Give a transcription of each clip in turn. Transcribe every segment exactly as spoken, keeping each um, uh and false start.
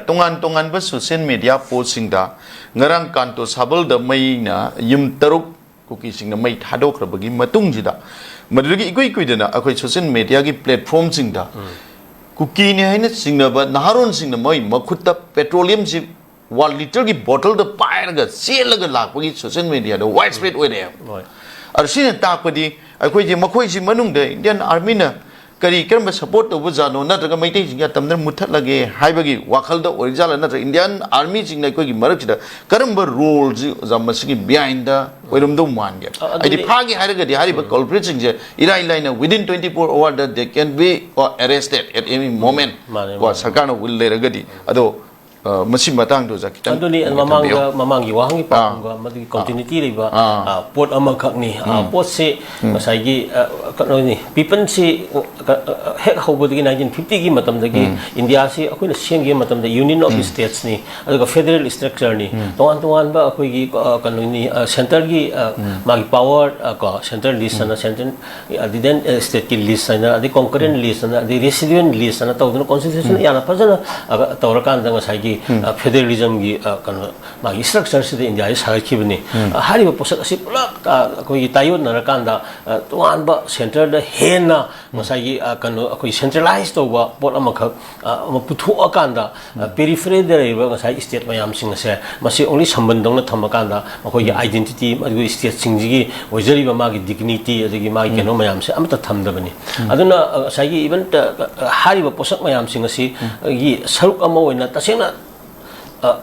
ꯇꯣꯉꯥꯟ ꯇꯣꯉꯥꯟꯕ social media ꯄꯣꯁꯁꯤꯡꯗ ꯉꯔꯥꯡ ꯀꯥꯟꯇꯣ ꯁꯥꯕꯜꯗ ꯃꯩꯅ ꯌꯨꯝ ꯇꯔꯨꯛ ꯀꯨꯀꯤꯁꯤꯡꯅ ꯃꯩ ꯊꯥꯗꯣꯛꯈ꯭ꯔꯕꯒꯤ ꯃꯇꯨꯡꯁꯤꯗ, ꯃꯗꯨꯗꯒꯤ ꯏꯀꯨꯏ ꯀꯨꯏꯗꯅ ꯑꯩꯈꯣꯏ ꯁꯣꯁꯤꯌꯦꯜ ꯃꯦꯗꯤꯌꯥꯒꯤ ꯄ꯭ꯂꯦꯠꯐꯣꯝꯁꯤꯡꯗ ꯀꯨꯀꯤꯅꯤ ꯍꯥꯏꯅ ꯆꯤꯡꯅꯕ ꯅꯍꯥꯔꯣꯟꯁꯤꯡꯅ ꯃꯣꯏ ꯃꯈꯨꯠꯇ ꯄꯦꯇ꯭ꯔꯣꯂꯤꯌꯝꯁꯤ ꯋꯥꯟ ꯂꯤꯇꯔꯒꯤ ꯕꯣꯇꯜꯗ ꯄꯥꯏꯔꯒ ꯆꯦꯜꯂꯒ ꯂꯥꯛꯄꯒꯤ ꯁꯣꯁꯤꯌꯦꯜ ꯃꯦꯗꯤꯌꯥꯗ ꯋꯥꯏꯗ ꯁ꯭ꯄ꯭ꯔꯦꯗ ꯑꯣꯏꯔꯛꯑꯦꯕ꯫ ꯍꯣꯏ꯫ ꯑꯗꯨ ꯁꯤꯅ ꯇꯥꯛꯄꯗꯤ ꯑꯩꯈꯣꯏꯁꯦ ꯃꯈꯣꯏꯁꯤ ꯃꯅꯨꯡꯗ ꯏꯟꯗꯤꯌꯥꯟ ꯑꯥꯔꯃꯤꯅ ꯀꯔꯤ ꯀꯔꯝꯕ ꯁꯄꯣꯔꯠ ꯇꯧꯕꯖꯥꯠꯅꯣ, ꯅꯠꯇ꯭ꯔꯒ ꯃꯩꯇꯩꯁꯤꯡꯁꯦ ꯑꯇꯝꯅ ꯃꯨꯠꯊꯠꯂꯒꯦ ꯍꯥꯏꯕꯒꯤ ꯋꯥꯈꯜꯗ ꯑꯣꯏꯔꯤꯖꯥꯠꯂꯥ, ꯅꯠꯇ꯭ꯔꯒ ꯏꯟꯗꯤꯌꯥꯟ ꯑꯥꯔꯃꯤꯁꯤꯡꯅ ꯑꯩꯈꯣꯏꯒꯤ ꯃꯔꯛꯁꯤꯗ ꯀꯔꯝꯕ ꯔꯣꯜꯁꯤ ꯑꯣꯖꯥ ꯃꯁꯤꯒꯤ ꯕꯤꯍꯥꯏꯟꯗ ꯑꯣꯏꯔꯝꯗꯧ ꯃꯥꯟꯒꯦ? ꯑ, ꯑꯗꯨꯗꯤ ꯍꯥꯏꯗꯤ ꯐꯥꯒꯦ ꯍꯥꯏꯔꯒꯗꯤ ꯍꯥꯏꯔꯤꯕ ꯀꯜꯄ꯭ꯔꯤꯠꯁꯤꯡꯁꯦ ꯏꯔꯥꯏ ꯂꯥꯏꯅ within twenty four hour they can be arrested at any moment. ꯃꯥꯅꯦ, ꯀꯣ, ꯃꯥꯅꯦ꯫ ꯁꯔꯀꯥꯔꯅ ꯋꯤꯜ ꯂꯩꯔꯒꯗꯤ꯫ ꯑꯗꯣ ꯑ, ꯃꯁꯤ ꯃꯇꯥꯡꯗ ꯑꯣꯖꯥ ꯈꯤꯇꯪ ꯑꯗꯨꯅꯤ ꯊꯝꯕꯤꯌꯨ꯫ ꯃꯃꯥꯡꯗ, ꯃꯃꯥꯡꯒꯤ ꯋꯥꯍꯪꯒꯤ ꯑꯥ꯫ ꯄꯥꯎꯈꯨꯝꯒ ꯃꯗꯨꯒꯤ ꯀꯣꯟꯇꯤꯅ꯭ꯌꯨꯇꯤ ꯂꯩꯕ ꯑꯥ꯫ ꯑ, ꯄꯣꯠ ꯑꯃꯈꯛꯅꯤ꯫ ꯑ, ꯄꯣꯠꯁꯤ ꯉꯁꯥꯏꯒꯤ ꯑ, ꯀꯩꯅꯣꯅꯤ, ꯄꯤꯄꯜꯁꯤ ꯑ, ꯑ, ꯍꯦꯛ ꯍꯧꯕꯗꯒꯤ ꯅꯥꯏꯟꯇꯤꯟ ꯐꯤꯐꯇꯤꯒꯤ ꯃꯇꯝꯗꯒꯤ ꯏꯟꯗꯤꯌꯥꯁꯤ ꯑꯩꯈꯣꯏꯅ ꯁꯦꯝꯈꯤꯕ ꯃꯇꯝꯗ ꯌꯨꯅꯤꯌꯟ ꯑꯣꯐ ꯁ꯭ꯇꯦꯠꯁꯅꯤ, ꯑꯗꯨꯒ ꯐꯦꯗꯔꯦꯜ ꯁ꯭ꯇ꯭ꯔꯛꯆꯔꯅꯤ, ꯇꯣꯉꯥꯟ ꯇꯣꯉꯥꯟꯕ ꯑꯩꯈꯣꯏꯒꯤ ꯑ, ꯀꯩꯅꯣꯅꯤ, ꯑ, ꯁꯦꯟꯇꯔꯒꯤ ꯑ, ꯃꯥꯒꯤ ꯄꯥꯋꯔ, ꯑ, ꯀꯣ, ꯁꯦꯟꯇ꯭ꯔꯦꯜ ꯂꯤꯁ ꯑꯅ ꯁꯦꯟꯇ꯭ꯔꯦꯜ ꯑꯗꯨꯗꯦꯟ ꯁ꯭ꯇꯦꯠꯀꯤ ꯂꯤꯁ ꯍꯥꯏꯅ, ꯑꯗꯩ ꯀꯣꯟꯀꯔꯦꯟ ꯂꯤꯁ ꯍꯥꯏꯅ, ꯑꯗꯩ ꯔꯦꯁꯤꯗꯨꯋꯦꯟ ꯂꯤꯁ ꯍꯥꯏꯅ ꯇꯧꯗꯅ ꯀꯣꯟꯁꯇꯤꯇ꯭ꯌꯨꯁꯟ ꯌꯥꯝꯅ ꯐꯖꯅ, ꯑ, ꯇꯧꯔꯀꯥꯟꯗ ꯉꯁꯥꯏꯒꯤ, ꯑ, ꯐꯦꯗꯔꯦꯂꯤꯖꯝꯒꯤ, ꯑ, ꯀꯩꯅꯣ, ꯃꯥꯒꯤ ꯁ꯭ꯇ꯭ꯔꯛꯆꯔꯁꯤꯗ ꯏꯟꯗꯤꯌꯥꯁꯤ ꯁꯥꯒꯠꯈꯤꯕꯅꯤ꯫ ꯑ, ꯍꯥꯏꯔꯤꯕ ꯄꯣꯠꯁꯛ ꯑꯁꯤ ꯄꯨꯂꯞ, ꯑ, ꯑꯩꯈꯣꯏꯒꯤ ꯇꯥꯏꯌꯣꯟꯅꯔꯀꯥꯟꯗ, ꯑ, ꯇꯣꯉꯥꯟꯕ ꯁꯦꯟꯇꯔꯗ ꯍꯦꯟꯅ ꯉꯁꯥꯏꯒꯤ, ꯑ, ꯀꯩꯅꯣ, ꯑꯩꯈꯣꯏ ꯁꯦꯟꯇ꯭ꯔꯦꯂꯥꯏꯁ ꯇꯧꯕ ꯄꯣꯠ ꯑꯃꯈꯛ, ꯑ, ꯑꯃ ꯄꯨꯊꯣꯛꯑꯀꯥꯟꯗ, ꯑ, ꯄꯦꯔꯤꯐꯦꯔꯤꯗ ꯂꯩꯔꯤꯕ ꯉꯁꯥꯏ ꯁ꯭ꯇꯦꯠ ꯃꯌꯥꯝꯁꯤꯡ ꯑꯁꯦ ꯃꯁꯤ ꯑꯣꯡꯂꯤ ꯁꯝꯕꯟꯗꯧꯅ ꯊꯝꯃꯀꯥꯟꯗ ꯃꯈꯣꯏꯒꯤ ꯑꯥꯏꯗꯦꯟꯇꯤꯇꯤ, ꯃꯗꯨꯒꯤ ꯁ꯭ꯇꯦꯠꯁꯤꯡꯁꯤꯒꯤ ꯑꯣꯏꯖꯔꯤꯕ ꯃꯥꯒꯤ ꯗꯤꯒꯅꯤꯇꯤ, ꯑꯗꯒꯤ ꯃꯥꯒꯤ ꯀꯩꯅꯣ ꯃꯌꯥꯝꯁꯦ ꯑꯃꯠꯇ ꯊꯝꯗꯕꯅꯤ꯫ ꯑꯗꯨꯅ, ꯑ, ꯉꯁꯥꯏꯒꯤ ꯏꯚꯟ, ꯑ, ꯑ, ꯍꯥꯏꯔꯤꯕ ꯄꯣꯠꯁꯛ ꯃꯌꯥꯝꯁꯤꯡ ꯑꯁꯤꯒꯤ ꯁꯔꯨꯛ ꯑꯃ ꯑꯣꯏꯅ ꯇꯁꯦꯡꯅ, ꯑ,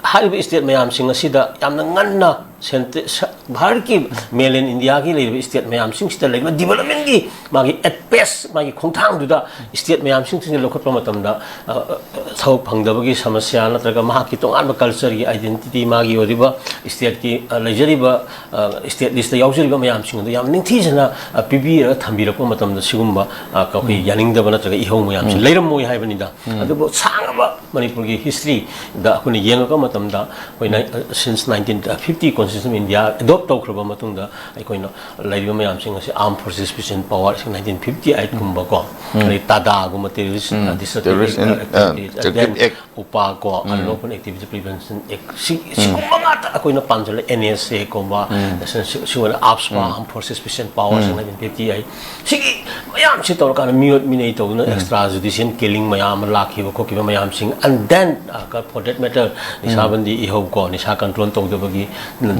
ꯍꯥꯏꯔꯤꯕ ꯁ꯭ꯇꯦꯠ ꯃꯌꯥꯝꯁꯤꯡ ꯑꯁꯤꯗ ꯌꯥꯝꯅ ꯉꯟꯅ ꯁꯦꯟꯇ-, ꯁ-, ꯚꯥꯔꯠꯀꯤ ꯃꯦꯟꯂꯦꯟ ꯏꯟꯗꯤꯌꯥꯒꯤ ꯂꯩꯔꯤꯕ ꯁ꯭ꯇꯦꯠ ꯃꯌꯥꯝꯁꯤꯡꯁꯤꯗ ꯂꯩꯔꯤꯕ ꯗꯤꯕꯂꯞꯃꯦꯟꯒꯤ ꯃꯥꯒꯤ ꯑꯦꯠ ꯄꯦꯁ, ꯃꯥꯒꯤ ꯈꯣꯡꯊꯥꯡꯗꯨꯗ ꯁ꯭ꯇꯦꯠ ꯃꯌꯥꯝꯁꯤꯡꯁꯤꯅ ꯂꯧꯈꯠꯄ ꯃꯇꯝꯗ, ꯑ, ꯑ, ꯊꯕꯛ ꯐꯪꯗꯕꯒꯤ ꯁꯃꯁ꯭ꯌꯥ ꯅꯠꯇ꯭ꯔꯒ ꯃꯍꯥꯛꯀꯤ ꯇꯣꯉꯥꯟꯕ ꯀꯜꯆꯔꯒꯤ ꯑꯥꯏꯗꯦꯟꯇꯤꯇꯤ, ꯃꯥꯒꯤ ꯑꯣꯏꯔꯤꯕ ꯁ꯭ꯇꯦꯠꯀꯤ, ꯑ, ꯂꯩꯖꯔꯤꯕ, ꯑ, ꯁ꯭ꯇꯦꯠ ꯂꯤꯁꯇ ꯌꯥꯎꯖꯔꯤꯕ ꯃꯌꯥꯝꯁꯤꯡ ꯑꯗꯨ ꯌꯥꯝ ꯅꯤꯡꯊꯤꯖꯅ, ꯑ, ꯄꯤꯕꯤꯔꯒ ꯊꯝꯕꯤꯔꯛꯄ ꯃꯇꯝꯗ ꯁꯤꯒꯨꯝꯕ, ꯑ, ꯑꯩꯈꯣꯏ ꯌꯥꯅꯤꯡꯗꯕ ꯅꯠꯇ꯭ꯔꯒ ꯏꯍꯧ ꯃꯌꯥꯝꯁꯤ ꯂꯩꯔꯝꯃꯣꯏ ꯍꯥꯏꯕꯅꯤꯗ꯫ ꯑꯗꯨꯕꯨ ꯁꯥꯡꯂꯕ ꯃꯅꯤꯄꯨꯔꯒꯤ ꯍꯤꯁꯇ꯭ꯔꯤꯗ ꯑꯩꯈꯣꯏꯅ ꯌꯦꯡꯉꯛꯄ ꯃꯇꯝꯗ, ꯑꯩꯈꯣꯏꯅ, ꯑ, since nineteen fifty Constitution of India adopt ꯇꯧꯈ꯭ꯔꯕ ꯃꯇꯨꯡꯗ ꯑꯩꯈꯣꯏꯅ ꯂꯩꯔꯤꯕ ꯃꯌꯥꯝꯁꯤꯡ ꯑꯁꯤ armed forces special power nineteen fifty ꯑꯩꯠꯀꯨꯝꯕꯀꯣ, ꯑꯗꯩ ꯇꯥꯗꯥꯒꯨꯝꯕ, terrorist, um, uh, destructive terrorist act, and, uh, activities, terrorist then act. ꯎꯄꯥ ꯀꯣ, unlawful activity prevention act, ꯁꯤ, ꯁꯤꯒꯨꯝꯕ ꯉꯥꯛꯇ ꯑꯩꯈꯣꯏꯅ ꯄꯥꯟꯁꯤꯜꯂꯦ꯫ ꯑꯦꯟ ꯑꯦꯁ ꯑꯦꯒꯨꯝꯕ, ꯁꯤ, ꯁꯤ ꯑꯣꯏꯅ ꯑꯥꯞꯁꯄꯥ, Armed Forces Special Powers, nineteen fifty eight, ꯁꯤꯒꯤ ꯃꯌꯥꯝꯁꯤ ꯇꯧꯔꯀꯥꯟꯗ ꯃꯤꯑꯣꯠ ꯃꯤꯅꯩ ꯇꯧꯗꯨꯅ extra judicial killing ꯃꯌꯥꯝ ꯑꯃ ꯂꯥꯛꯈꯤꯕ ꯈꯣꯠꯈꯤꯕ ꯃꯌꯥꯝꯁꯤꯡ, and then, uh, for that matter, ꯅꯤꯁꯥꯕꯟꯗꯤ ꯏꯍꯧ ꯀꯣ, ꯅꯤꯁꯥ control ꯇꯧꯗꯕꯒꯤ,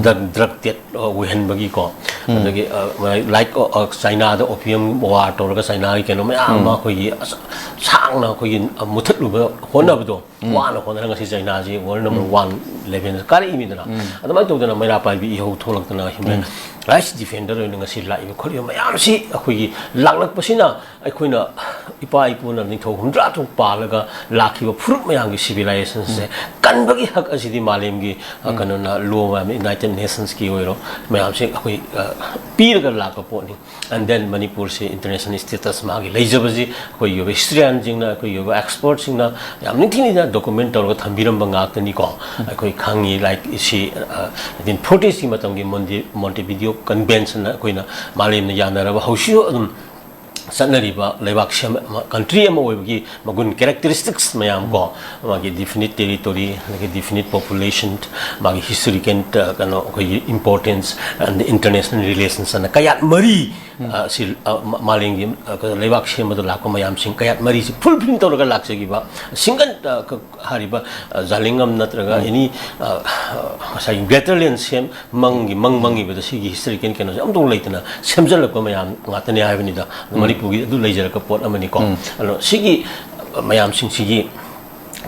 drug, drug trade ꯑꯣꯏꯍꯟꯕꯒꯤꯀꯣ, ꯑꯗꯒꯤ, ꯑ, ꯃ-, like, ꯑ, ꯑ, ꯆꯥꯏꯅꯥꯗ opium war ꯇꯧꯔꯒ ꯆꯥꯏꯅꯥꯒꯤ ꯀꯩꯅꯣ ꯃꯌꯥꯝ ꯑꯃ ꯑꯩꯈꯣꯏꯒꯤ ꯑꯁ-, ꯁꯥꯡꯅ ꯑꯩꯈꯣꯏꯒꯤ, ꯑ, ꯃꯨꯊꯠꯂꯨꯕ ꯍꯣꯠꯅꯕꯗꯣ, ꯋꯥꯅ ꯍꯣꯠꯅꯔꯒ ꯉꯁꯤ ꯆꯥꯏꯅꯥꯁꯤ world number one level ꯀꯥꯔꯛꯏꯃꯤꯗꯅ꯫ ꯑꯗꯨꯃꯥꯏꯅ ꯇꯧꯗꯅ ꯃꯩꯔꯥ ꯄꯥꯏꯕꯤ ꯏꯍꯧ ꯊꯣꯛꯂꯛꯇꯅ human rights defender ꯑꯣꯏꯅ ꯉꯁꯤ ꯂꯥꯛꯏꯕ ꯈꯣꯠꯂꯤꯕ ꯃꯌꯥꯝꯁꯤ ꯑꯩꯈꯣꯏꯒꯤ ꯂꯥꯛꯂꯛꯄꯁꯤꯅ ꯑꯩꯈꯣꯏꯅ ꯏꯄꯥ ꯏꯄꯨꯅ ꯅꯤꯡꯊꯧ ꯍꯨꯝꯗ꯭ꯔꯥ ꯇꯔꯨꯛ ꯄꯥꯜꯂꯒ ꯂꯥꯛꯈꯤꯕ ꯐꯨꯔꯨꯞ ꯃꯌꯥꯝꯒꯤ civilizationꯁꯦ ꯀꯟꯕꯒꯤ ꯍꯛ ꯑꯁꯤꯗꯤ ꯃꯥꯂꯦꯝꯒꯤ, ꯑ, ꯀꯩꯅꯣꯅ, law ꯃꯌꯥꯝ, United Nationsꯀꯤ ꯑꯣꯏꯔꯣ, ꯃꯌꯥꯝꯁꯦ ꯑꯩꯈꯣꯏ, ꯑ, ꯄꯤꯔꯒ ꯂꯥꯛꯄ ꯄꯣꯠꯅꯤ꯫ And then ꯃꯅꯤꯄꯨꯔꯁꯦ international status ꯃꯥꯒꯤ ꯂꯩꯖꯕꯁꯤ ꯑꯩꯈꯣꯏꯒꯤ ꯑꯣꯏꯕ historianꯁꯤꯡꯅ, ꯑꯩꯈꯣꯏꯒꯤ ꯑꯣꯏꯕ expertꯁꯤꯡꯅ ꯌꯥꯝ ꯅꯤꯡꯊꯤꯅ document ꯇꯧꯔꯒ ꯊꯝꯕꯤꯔꯝꯕ ꯉꯥꯛꯇꯅꯤꯀꯣ꯫ ꯑꯩꯈꯣꯏ ꯈꯪꯉꯤ, like, ꯁꯤ, ꯑ, nineteen fortiesꯀꯤ ꯃꯇꯝꯒꯤ Monte-, Montevideo Conventionꯅ ꯑꯩꯈꯣꯏꯅ ꯃꯥꯂꯦꯝꯅ ꯌꯥꯅꯔꯕ ꯍꯧꯖꯤꯛꯁꯨ ꯑꯗꯨꯝ ꯆꯠꯅꯔꯤꯕ ꯂꯩꯕꯥꯛ ꯁꯦꯝ-, ꯑꯃ, country ꯑꯃ ꯑꯣꯏꯕꯒꯤ ꯃꯒꯨꯟ, characteristics ꯃꯌꯥꯝ ꯀꯣ, ꯃꯥꯒꯤ definite territory, ꯑꯗꯒꯤ definite population, ꯃꯥꯒꯤ historical, ꯑ, ꯀꯩꯅꯣ, ꯑꯩꯈꯣꯏꯒꯤ importance, and international relations ꯑꯅ ꯀꯌꯥꯠ ꯃꯔꯤ, ꯑ, ꯁꯤ, ꯑ, ꯃ-, ꯃꯥꯂꯦꯝꯒꯤ, ꯑ, ꯀ-, ꯂꯩꯕꯥꯛ ꯁꯦꯝꯕꯗ ꯂꯥꯛꯄ ꯃꯌꯥꯝꯁꯤꯡ ꯀꯌꯥꯠ ꯃꯔꯤꯁꯤ fulfill ꯇꯧꯔꯒ ꯂꯥꯛꯆꯈꯤꯕ single, ꯑ, ꯀ-, ꯍꯥꯏꯔꯤꯕ, ꯑ, ꯖꯥꯂꯤꯡꯉꯝ ꯅꯠꯇ꯭ꯔꯒ any, ꯑ, ꯉꯁꯥꯏꯒꯤ greater land ꯁꯦꯝ ꯃꯪꯒꯤ ꯃꯪ ꯃꯪꯉꯤꯕꯗ ꯁꯤꯒꯤ historical ꯀꯩꯅꯣꯁꯦ ꯑꯃꯇ ꯂꯩꯇꯅ ꯁꯦꯝꯖꯜꯂꯛꯄ ꯃꯌꯥꯝ ꯉꯥꯛꯇꯅꯤ ꯍꯥꯏꯕꯅꯤꯗ꯫ ꯑꯗꯣ ꯃꯅꯤꯄꯨꯔꯒꯤ ꯑꯗꯨ ꯂꯩꯖꯔꯛꯄ ꯄꯣꯠ ꯑꯃꯅꯤꯀꯣ꯫ ꯑꯗꯣ ꯁꯤꯒꯤ ꯃꯌꯥꯝꯁꯤꯡꯁꯤꯒꯤ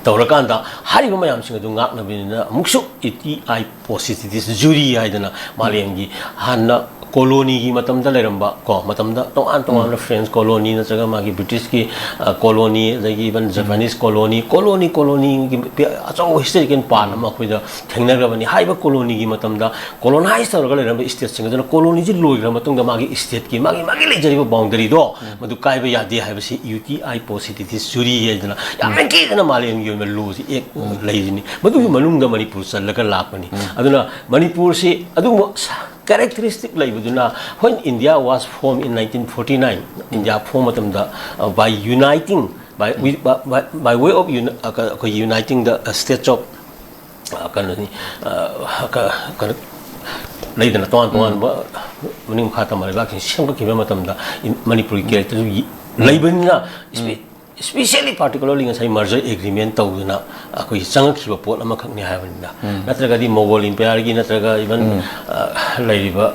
ꯇꯧꯔꯀꯥꯟꯗ ꯍꯥꯏꯔꯤꯕ ꯃꯌꯥꯝꯁꯤꯡ ꯑꯗꯨ ꯉꯥꯛꯅꯕꯅꯤꯅ ꯑꯃꯨꯛꯁꯨ ꯏ ꯇꯤ ꯑꯥꯏ ꯄꯣꯁꯤꯇꯤꯚꯤꯁ ꯖꯨꯔꯤ ꯍꯥꯏꯗꯅ ꯃꯥꯂꯦꯝꯒꯤ ꯍꯥꯟꯅ ꯀꯣꯂꯣꯅꯤꯒꯤ ꯃꯇꯝꯗ ꯂꯩꯔꯝꯕ ꯀꯣ, ꯃꯇꯝꯗ ꯇꯣꯉꯥꯟ ꯇꯣꯉꯥꯟꯕ ꯐ꯭ꯔꯦꯟꯁ ꯀꯣꯂꯣꯅꯤ ꯅꯠꯇ꯭ꯔꯒ ꯃꯥꯒꯤ ꯕ꯭ꯔꯤꯇꯤꯁꯀꯤ, ꯑ, ꯀꯣꯂꯣꯅꯤ, ꯑꯗꯒꯤ even ꯖꯄꯥꯅꯤꯁ ꯀꯣꯂꯣꯅꯤ, ꯀꯣꯂꯣꯅꯤ ꯀꯣꯂꯣꯅꯤꯒꯤ ꯄꯤ-, ꯑꯆꯧꯕ ꯍꯤꯁꯇꯣꯔꯤꯀꯦꯜ ꯄꯥꯔꯠ ꯑꯃ ꯑꯩꯈꯣꯏꯗ ꯊꯦꯡꯅꯈ꯭ꯔꯕꯅꯤ꯫ ꯍꯥꯏꯔꯤꯕ ꯀꯣꯂꯣꯅꯤꯒꯤ ꯃꯇꯝꯗ ꯀꯣꯂꯣꯅꯥꯏꯁ ꯇꯧꯔꯒ ꯂꯩꯔꯝꯕ ꯏꯁꯇꯦꯠꯁꯤꯡ ꯑꯗꯨꯅ ꯀꯣꯂꯣꯅꯤꯁꯤ ꯂꯣꯏꯈ꯭ꯔ ꯃꯇꯨꯡꯗ ꯃꯥꯒꯤ ꯏꯁꯇꯦꯠꯀꯤ, ꯃꯥꯒꯤ, ꯃꯥꯒꯤ ꯂꯩꯖꯔꯤꯕ ꯕꯥꯎꯟꯗꯔꯤꯗꯣ ꯃꯗꯨ ꯀꯥꯏꯕ ꯌꯥꯗꯦ ꯍꯥꯏꯕꯁꯤ ꯌꯨ ꯇꯤ ꯑꯥꯏ ꯄꯣꯁꯤꯇꯤꯚꯤꯁ ꯖꯨꯔꯤ ꯍꯥꯏꯗꯅ ꯌꯥꯝ ꯅꯤꯡꯊꯤꯖꯅ ꯃꯥꯂꯦꯝꯒꯤ ꯑꯣꯏꯕ ꯂꯣꯁꯤ ꯑꯦꯛ ꯂꯩꯔꯤꯅꯤ꯫ ꯃꯗꯨꯒꯤ ꯃꯅꯨꯡꯗ ꯃꯅꯤꯄꯨꯔ ꯆꯜꯂꯒ ꯂꯥꯛꯄꯅꯤ꯫ ꯑꯗꯨꯅ ꯃꯅꯤꯄꯨꯔꯁꯤ ꯑꯗꯨꯒꯨꯝꯕ ꯁ-, Characteristic ꯂꯩꯕꯗꯨꯅ, when India was formed in nineteen forty-nine, India form ꯃꯇꯝꯗ, uh, by uniting, by, we, by, by, by way of uni-, uh, ꯑꯩꯈꯣꯏ uniting the, uh, states of, uh, ꯀꯩꯅꯣꯅꯤ, uh, ꯀ-, ꯀꯩꯅꯣ ꯂꯩꯗꯅ, ꯇꯣꯉꯥꯟ ꯇꯣꯉꯥꯟꯕ ꯃꯅꯤꯡ ꯃꯈꯥ ꯇꯝꯕ ꯂꯩꯕꯥꯛꯁꯤꯡ ꯁꯦꯝꯒꯠꯈꯤꯕ ꯃꯇꯝꯗ, ꯏꯟ-, ꯃꯅꯤꯄꯨꯔꯒꯤ character ꯂꯩꯕꯅꯤꯅ, specially, particularly ꯉꯁꯥꯏ merger agreement ꯇꯧꯗꯨꯅ ꯑꯩꯈꯣꯏꯒꯤ ꯆꯪꯉꯛꯈꯤꯕ ꯄꯣꯠ ꯑꯃꯈꯛꯅꯤ ꯍꯥꯏꯕꯅꯤꯅ꯫ ꯅꯠꯇ꯭ꯔꯒꯗꯤ Mughal Empireꯒꯤ, ꯅꯠꯇ꯭ꯔꯒ even, ꯑ, ꯂꯩꯔꯤꯕ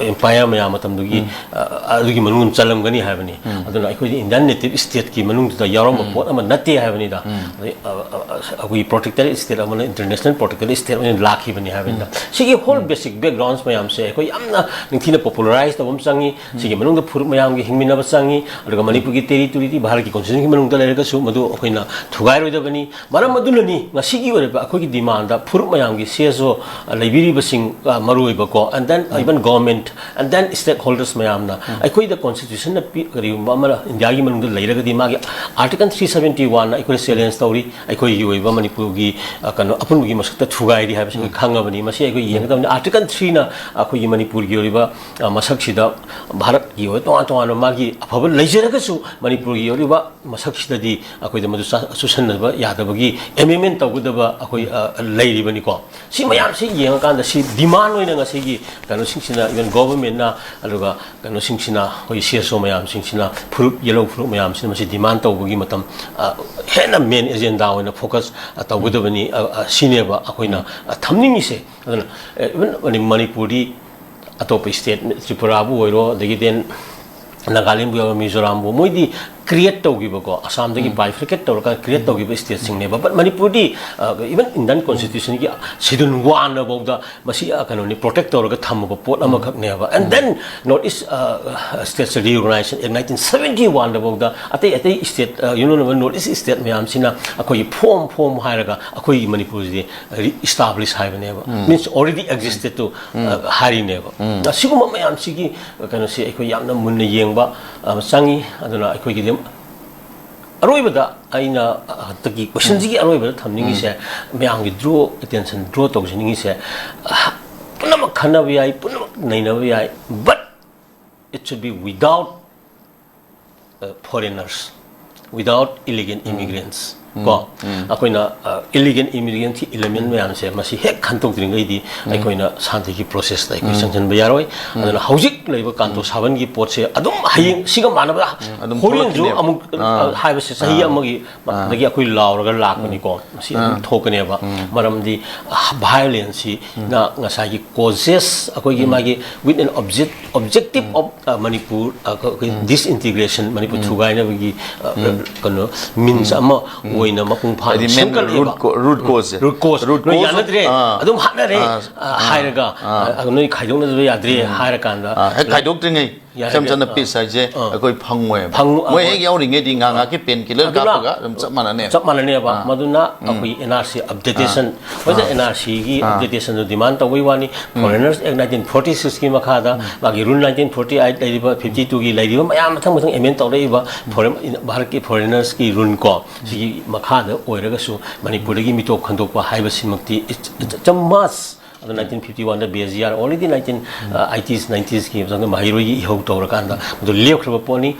empire ꯃꯌꯥꯝ ꯃꯇꯝꯗꯨꯒꯤ, ꯑ, ꯑꯗꯨꯒꯤ ꯃꯅꯨꯡꯗ ꯆꯜꯂꯝꯒꯅꯤ ꯍꯥꯏꯕꯅꯤ꯫ ꯑꯗꯨꯅ ꯑꯩꯈꯣꯏꯗꯤ Indian native stateꯀꯤ ꯃꯅꯨꯡꯗꯨꯗ ꯌꯥꯎꯔꯝꯕ ꯄꯣꯠ ꯑꯃ ꯅꯠꯇꯦ ꯍꯥꯏꯕꯅꯤꯗ꯫ ꯑꯗꯩ, ꯑ, ꯑ, ꯑ, ꯑꯩꯈꯣꯏꯒꯤ protectorate state ꯑꯃꯅ international protectorate state ꯑꯣꯏꯅ ꯂꯥꯛꯈꯤꯕꯅꯤ ꯍꯥꯏꯕꯅꯤꯗ꯫ ꯁꯤꯒꯤ whole basic backgrounds ꯃꯌꯥꯝꯁꯦ ꯑꯩꯈꯣꯏ ꯌꯥꯝꯅ ꯅꯤꯡꯊꯤꯅ popularize ꯇꯧꯕ ꯑꯃ ꯆꯪꯉꯤ꯫ ꯁꯤꯒꯤ ꯃꯅꯨꯡꯗ ꯐꯨꯔꯨꯞ ꯃꯌꯥꯝꯒꯤ ꯍꯤꯡꯃꯤꯟꯅꯕ ꯆꯪꯉꯤ꯫ ꯑꯗꯨꯒ ꯃꯅꯤꯄꯨꯔꯒꯤ territoryꯗꯤ ꯚꯥꯔꯠꯀꯤ constitutionꯒꯤ ꯃꯅꯨꯡꯗ ꯂꯩꯔꯒꯁꯨ ꯃꯗꯨ ꯑꯩꯈꯣꯏꯅ ꯊꯨꯒꯥꯏꯔꯣꯏꯗꯕꯅꯤ꯫ ꯃꯔꯝ ꯑꯗꯨꯅꯅꯤ ꯉꯁꯤꯒꯤ ꯑꯣꯏꯔꯤꯕ ꯑꯩꯈꯣꯏꯒꯤ demandꯗ ꯐꯨꯔꯨꯞ ꯃꯌꯥꯝꯒꯤ ꯁꯤ ꯑꯦꯁ ꯑꯣ ꯂꯩꯕꯤꯔꯤꯕꯁꯤꯡ, ꯑ, ꯃꯔꯨꯑꯣꯏꯕꯀꯣ, and then even government and then stakeholders ꯃꯌꯥꯝꯅ ꯑꯩꯈꯣꯏꯗ constitutionꯅ ꯄꯤ-, ꯀꯔꯤꯒꯨꯝꯕ ꯑꯃ ꯏꯟꯗꯤꯌꯥꯒꯤ ꯃꯅꯨꯡꯗ ꯂꯩꯔꯒꯗꯤ ꯃꯥꯒꯤ article three seventy oneꯅ ꯑꯩꯈꯣꯏꯗ challenge ꯇꯧꯔꯤ꯫ ꯑꯩꯈꯣꯏꯒꯤ ꯑꯣꯏꯕ ꯃꯅꯤꯄꯨꯔꯒꯤ, ꯑ, ꯀꯩꯅꯣ ꯑꯄꯨꯟꯕꯒꯤ ꯃꯁꯛꯇ ꯊꯨꯒꯥꯏꯔꯤ ꯍꯥꯏꯕꯁꯤ ꯑꯩꯈꯣꯏ ꯈꯪꯉꯕꯅꯤ꯫ ꯃꯁꯤ ꯑꯩꯈꯣꯏ ꯌꯦꯡꯒꯗꯕꯅꯤ꯫ Article threeꯅ ꯑꯩꯈꯣꯏꯒꯤ ꯃꯅꯤꯄꯨꯔꯒꯤ ꯑꯣꯏꯕ, ꯑ, ꯃꯁꯛꯁꯤꯗ ꯚꯥꯔꯠꯀꯤ ꯑꯣꯏꯕ ꯇꯣꯉꯥꯟ ꯇꯣꯉꯥꯟꯕ ꯃꯥꯒꯤ ꯑꯐꯕ ꯂꯩꯖꯔꯒꯁꯨ ꯃꯅꯤꯄꯨꯔꯒꯤ ꯑꯣꯏꯔꯤꯕ ꯃꯁꯛꯁꯤꯗꯗꯤ ꯑꯩꯈꯣꯏꯗ ꯃꯗꯨ ꯆꯥ-, ꯆꯨꯁꯟꯅꯕ ꯌꯥꯗꯕꯒꯤ amendment ꯇꯧꯒꯗꯕ ꯑꯩꯈꯣꯏ, ꯑ, ꯂꯩꯔꯤꯕꯅꯤꯀꯣ꯫ ꯁꯤ ꯃꯌꯥꯝꯁꯤ ꯌꯦꯡꯉꯀꯥꯟꯗ ꯁꯤ demand ꯑꯣꯏꯅ ꯉꯁꯤꯒꯤ ꯀꯩꯅꯣꯁꯤꯡꯁꯤꯅ, even governmentꯅ, ꯑꯗꯨꯒ ꯀꯩꯅꯣꯁꯤꯡꯁꯤꯅ, ꯑꯩꯈꯣꯏ ꯁꯤ ꯑꯦꯁ ꯑꯣ ꯃꯌꯥꯝꯁꯤꯡꯁꯤꯅ, ꯐꯨꯔꯨꯞ, ꯌꯦꯜꯍꯧ ꯐꯨꯔꯨꯞ ꯃꯌꯥꯝꯁꯤꯅ ꯃꯁꯤ demand ꯇꯧꯕꯒꯤ ꯃꯇꯝ, ꯑ, ꯍꯦꯟꯅ main agenda ꯑꯣꯏꯅ focus, ꯑ, ꯇꯧꯒꯗꯕꯅꯤ, ꯑ, ꯑ, ꯁꯤꯅꯦꯕ ꯑꯩꯈꯣꯏꯅ, ꯑ, ꯊꯝꯅꯤꯡꯉꯤꯁꯦ꯫ ꯑꯗꯨꯅ, ꯑ, even ꯃꯅꯤ-, ꯃꯅꯤꯄꯨꯔꯗꯤ ꯑꯇꯣꯞꯄ state, ꯇ꯭ꯔꯤꯄꯨꯔꯥꯕꯨ ꯑꯣꯏꯔꯣ, ꯑꯗꯒꯤ then ꯅꯥꯒꯥꯂꯦꯟꯕꯨ ꯑꯣꯏꯔꯣ, ꯃꯤꯖꯣꯔꯥꯝꯕꯨ, ꯃꯣꯏꯗꯤ create ꯇꯧꯈꯤꯕꯀꯣ, ꯑꯁꯥꯝꯗꯒꯤ bifurcate ꯇꯧꯔꯒ create ꯇꯧꯈꯤꯕ stateꯁꯤꯡꯅꯦꯕ꯫ But ꯃꯅꯤꯄꯨꯔꯗꯤ, ꯑ, even Indian constitutionꯒꯤ schedule oneꯅ ꯐꯥꯎꯗ ꯃꯁꯤ, ꯑ, ꯀꯩꯅꯣꯅꯤ, protect ꯇꯧꯔꯒ ꯊꯝꯃꯕ ꯄꯣꯠ ꯑꯃꯈꯛꯅꯦꯕ꯫ And then North East, ꯑ, States Reorganization Act nineteen seventy oneꯗ ꯐꯥꯎꯗ ꯑꯇꯩ ꯑꯇꯩ state, ꯑ, union of North East state ꯃꯌꯥꯝꯁꯤꯅ ꯑꯩꯈꯣꯏꯒꯤ form form ꯍꯥꯏꯔꯒ ꯑꯩꯈꯣꯏꯒꯤ ꯃꯅꯤꯄꯨꯔꯁꯤꯗꯤ re-establish ꯍꯥꯏꯕꯅꯦꯕ꯫ Means already existed to, ꯑ, ꯍꯥꯏꯔꯤꯅꯦꯕ꯫ ꯑꯁꯤꯒꯨꯝꯕ ꯃꯌꯥꯝꯁꯤꯒꯤ ꯀꯩꯅꯣꯁꯤ ꯑꯩꯈꯣꯏ ꯌꯥꯝꯅ ꯃꯨꯟꯅ ꯌꯦꯡꯕ, ꯑ, ꯆꯪꯉꯤ꯫ ꯑꯗꯨꯅ ꯑꯩꯈꯣꯏꯒꯤꯗꯤ ꯑꯔꯣꯏꯕꯗ ꯑꯩꯅ, ꯑ, ꯍꯟꯗꯛꯀꯤ questionꯁꯤꯒꯤ ꯑꯔꯣꯏꯕꯗ ꯊꯝꯅꯤꯡꯉꯤꯁꯦ, ꯃꯌꯥꯝꯒꯤ draw, attention draw ꯇꯧꯖꯅꯤꯡꯉꯤꯁꯦ, ꯑ, ꯄꯨꯝꯅꯃꯛ ꯈꯟꯅꯕ ꯌꯥꯏ, ꯄꯨꯝꯅꯃꯛ ꯅꯩꯅꯕ ꯌꯥꯏ, but it should be without uh, foreigners, without illegal immigrants. ꯀꯣ, ꯑꯩꯈꯣꯏꯅ ꯏꯂꯤꯒꯦꯜ ꯏꯃꯤꯒ꯭ꯔꯦꯟꯠꯀꯤ ꯏꯂꯤꯃꯦꯟ ꯃꯌꯥꯝꯁꯦ ꯃꯁꯤ ꯍꯦꯛ ꯈꯟꯗꯣꯛꯇ꯭ꯔꯤꯉꯩꯗꯤ ꯑꯩꯈꯣꯏꯅ ꯁꯥꯟꯇꯤꯒꯤ ꯄ꯭ꯔꯣꯁꯦꯁꯇ ꯑꯩꯈꯣꯏ ꯆꯪꯁꯤꯟꯕ ꯌꯥꯔꯣꯏ꯫ ꯑꯗꯨꯅ ꯍꯧꯖꯤꯛ ꯂꯩꯕ ꯀꯥꯟꯇꯣ ꯁꯥꯕꯟꯒꯤ ꯄꯣꯠꯁꯦ ꯑꯗꯨꯝ ꯍꯌꯦꯡ ꯁꯤꯒ ꯃꯥꯟꯅꯕ ꯑꯗꯨꯝ ꯍꯣꯔꯦꯟꯁꯨ ꯊꯣꯛꯂꯛꯈꯤꯅꯦꯕ꯫ ꯑꯃꯨꯛ ꯑꯥ, ꯍꯥꯏꯕꯁꯦ ꯆꯍꯤ ꯑꯥ, ꯑꯃꯒꯤ ꯑꯥ, ꯃꯇꯝꯗꯒꯤ ꯑꯩꯈꯣꯏ ꯂꯥꯎꯔꯒ ꯂꯥꯛꯄꯅꯤꯀꯣ꯫ ꯃꯁꯤ ꯑꯗꯨꯝ ꯊꯣꯛꯀꯅꯦꯕ꯫ ꯃꯔꯝꯗꯤ ꯚꯥꯏꯑꯣꯂꯦꯟꯁꯁꯤꯅ ꯉꯁꯥꯏꯒꯤ ꯀꯣꯖꯦꯁ ꯑꯩꯈꯣꯏꯒꯤ ꯃꯥꯒꯤ with an object objective of uh, Manipur uh, disintegration, Manipur ꯊꯨꯒꯥꯏꯅꯕꯒꯤ uh, ꯀꯩꯅꯣ ꯃꯤꯟꯁ ꯑꯃ ꯑꯣꯏꯅ ꯃꯄꯨꯡ ꯐꯥꯅ ꯍꯥꯏꯗꯤ ꯃꯦꯟ ꯁꯦꯝꯒꯠꯂꯛꯑꯦꯕ꯫ ꯔꯨꯠ ꯀꯣ- ꯔꯨꯠ ꯀꯣꯖꯁꯦ꯫ ꯔꯨꯠ ꯀꯣꯖ, ꯔꯨꯠ ꯅꯣꯏ ꯀꯣꯖ ꯌꯥꯅꯗ꯭ꯔꯦ, ꯑꯥ, ꯑꯗꯨꯝ ꯍꯥꯠꯅꯔꯦ, ꯑꯥ, ꯑꯥ, ꯍꯥꯏꯔꯒ ꯑꯥ, ꯑ, ꯅꯣꯏ ꯈꯥꯏꯗꯣꯛꯅꯗꯕ ꯌꯥꯗ꯭ꯔꯦ ꯍꯥꯏꯔꯀꯥꯟꯗ ꯑꯥ, ꯍꯦꯛ ꯈꯥꯏꯗꯣꯛꯇ꯭ꯔꯤꯉꯩ ꯌꯥꯔꯦ, ꯏꯆꯝ ꯆꯝꯅ ꯑꯥ, ꯄꯤꯁ ꯍꯥꯏꯁꯦ ꯑꯥ, ꯑꯩꯈꯣꯏ ꯐꯪꯉꯣꯏꯕ꯫ ꯐꯪꯉꯨ-, ꯃꯣꯏ ꯑꯥ, ꯍꯦꯛ ꯌꯥꯎꯔꯤꯉꯩꯗꯤ ꯉꯥ ꯉꯥꯀꯤ ꯄꯦꯟ ꯀꯤꯂꯔ ꯑꯗꯨꯅ ꯀꯥꯞꯄꯒ ꯑꯗꯨꯝ ꯆꯞ ꯃꯥꯟꯅꯅꯦꯕ꯫ ꯆꯞ ꯃꯥꯟꯅꯅꯦꯕ꯫ ꯑꯥ, ꯃꯗꯨꯅ ꯑꯩꯈꯣꯏ ꯑꯦꯟ ꯑꯥꯔ ꯁꯤ ꯑꯞꯗꯦꯇꯦꯁꯟ, ꯍꯧꯖꯤꯛ ꯑꯦꯟ ꯑꯥꯔ ꯁꯤꯒꯤ ꯑꯞꯗꯦꯇꯦꯁꯟꯗꯣ ꯗꯤꯃꯥꯟ ꯇꯧꯕꯩ ꯋꯥꯅꯤ꯫ ꯐꯣꯔꯦꯅꯔꯁ ꯑꯦꯛ ꯅꯥꯏꯟꯇꯤꯟ ꯐꯣꯔꯇꯤ ꯁꯤꯛꯁꯀꯤ ꯃꯈꯥꯗ ꯃꯥꯒꯤ ꯔꯨꯜ ꯅꯥꯏꯟꯇꯤꯟ ꯐꯣꯔꯇꯤ ꯑꯩꯠ ꯂꯩꯔꯤꯕ, ꯐꯤꯐꯇꯤ ꯇꯨꯒꯤ ꯂꯩꯔꯤꯕ ꯃꯌꯥꯝ ꯃꯊꯪ ꯃꯊꯪ ꯑꯦꯃꯦꯟ ꯇꯧꯔꯛꯏꯕ ꯐꯣꯔꯦꯟ, ꯚꯥꯔꯠꯀꯤ ꯐꯣꯔꯦꯅꯔꯁꯀꯤ ꯔꯨꯜ ꯀꯣ, ꯁꯤꯒꯤ ꯃꯈꯥꯗ ꯑꯣꯏꯔꯒꯁꯨ ꯃꯅꯤꯄꯨꯔꯗꯒꯤ ꯃꯤꯇꯣꯞ ꯈꯟꯗꯣꯛꯄ ꯍꯥꯏꯕꯁꯤꯃꯛꯇꯤ it's, it's a must꯫ ꯑꯗꯣ ꯅꯥꯏꯟꯇꯤꯟ ꯐꯤꯐꯇꯤ ꯋꯥꯟꯗ ꯕꯤ ꯑꯦꯁ ꯖꯤ ꯑꯥꯔ, already ꯅꯥꯏꯟꯇꯤꯟ ꯑꯩꯠꯇꯤꯁ, ꯅꯥꯏꯟꯇꯤꯁꯀꯤ ꯃꯇꯝꯗ ꯃꯍꯩꯔꯣꯏꯒꯤ ꯏꯍꯧ ꯇꯧꯔꯀꯥꯟꯗ ꯃꯗꯨ ꯂꯦꯞꯈ꯭ꯔꯕ ꯄꯣꯠꯅꯤ꯫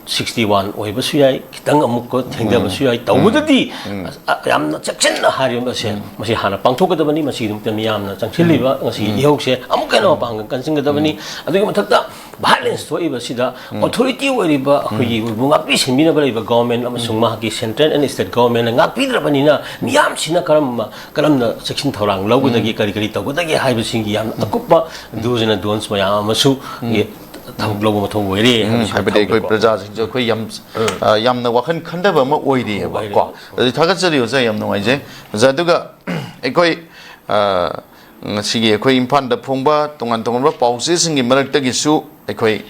ꯁꯤꯛꯁꯇꯤ ꯋꯥꯟ ꯑꯣꯏꯕꯁꯨ ꯌꯥꯏ, ꯈꯤꯇꯪ ꯑꯃꯨꯛꯀ ꯊꯦꯡꯊꯕꯁꯨ ꯌꯥꯏ꯫ ꯇꯧꯕꯗꯗꯤ ꯑꯁ, ꯑ, ꯌꯥꯝꯅ ꯆꯦꯛꯁꯤꯟꯅ ꯍꯥꯏꯔꯤꯕ ꯑꯁꯦ, ꯃꯁꯤ ꯍꯥꯟꯅ ꯄꯥꯡꯊꯣꯛꯀꯗꯕꯅꯤ꯫ ꯃꯁꯤꯒꯤꯗꯃꯛꯇ ꯃꯤꯌꯥꯝꯅ ꯆꯪꯁꯤꯜꯂꯤꯕ ꯉꯁꯤꯒꯤ ꯏꯍꯧꯁꯦ ꯑꯃꯨꯛꯀ ꯍꯦꯟꯅ ꯃꯄꯥꯡꯒꯜ ꯀꯟꯁꯤꯟꯒꯗꯕꯅꯤ꯫ ꯑꯗꯨꯒꯤ ꯃꯊꯛꯇ ꯚꯥꯏꯑꯣꯂꯦꯟꯁ ꯊꯣꯛꯏꯕꯁꯤꯗ ꯑꯣꯊꯣꯔꯤꯇꯤ ꯑꯣꯏꯔꯤꯕ ꯑꯩꯈꯣꯏꯒꯤ ꯉꯥꯛꯄꯤ ꯁꯦꯟꯕꯤꯅꯕ ꯂꯩꯕ ꯒꯣꯔꯃꯦꯟ ꯑꯃꯁꯨꯡ ꯃꯍꯥꯛꯀꯤ ꯁꯦꯟꯇ꯭ꯔꯦꯜ ꯑꯦꯟ ꯁ꯭ꯇꯦꯠ ꯒꯣꯔꯃꯦꯟꯅ ꯉꯥꯛꯄꯤꯗ꯭ꯔꯕꯅꯤꯅ ꯃꯤꯌꯥꯝꯁꯤꯅ ꯀꯔꯝꯕ, ꯀꯔꯝꯅ ꯆꯦꯛꯁꯤꯟ ꯊꯧꯔꯥꯡ ꯂꯧꯒꯗꯒꯦ, ꯀꯔꯤ ꯀꯔꯤ ꯇꯧꯒꯗꯒꯦ ꯍꯥꯏꯕꯁꯤꯡꯒꯤ ꯌꯥꯝꯅ ꯑꯀꯨꯞꯄ ꯗꯨꯁ ꯑꯦꯟ ꯗꯣꯟꯁ ꯃꯌꯥꯝ ꯑꯃꯁꯨ ꯊꯕꯛ ꯂꯧꯕ ꯃꯊꯧ ꯑꯣꯏꯔꯦ ꯎꯝ, ꯍꯥꯏꯕꯁꯤ ꯍꯥꯏꯕꯗꯤ ꯑꯩꯈꯣꯏ ꯊꯝꯖꯒꯦꯀꯣ꯫ ꯄ꯭ꯔꯖꯥꯁꯤꯡꯁꯨ ꯑꯩꯈꯣꯏ ꯌꯥꯝ, ꯑ, ꯌꯥꯝꯅ ꯋꯥꯈꯜ ꯈꯟꯊꯕ ꯑꯃ ꯑꯣꯏꯔꯤꯑꯕ ꯑꯣꯏꯔꯦ꯫ ꯀꯣ꯫ ꯑꯗꯨ ꯊꯥꯒꯠꯆꯔꯤ ꯑꯣꯖꯥ, ꯌꯥꯝ ꯅꯨꯡꯉꯥꯏꯖꯩ꯫ ꯑꯣꯖꯥ, ꯑꯗꯨꯒ ꯑꯩꯈꯣꯏ, ꯑ, ꯉꯁꯤꯒꯤ ꯑꯩꯈꯣꯏ ꯏꯝꯐꯥꯜꯗ ꯐꯣꯡꯕ ꯇꯣꯉꯥꯟ ꯇꯣꯉꯥꯟꯕ ꯄꯥꯎꯆꯦꯁꯤꯡꯒꯤ ꯃꯔꯛꯇꯒꯤꯁꯨ ꯑꯩꯈꯣꯏ,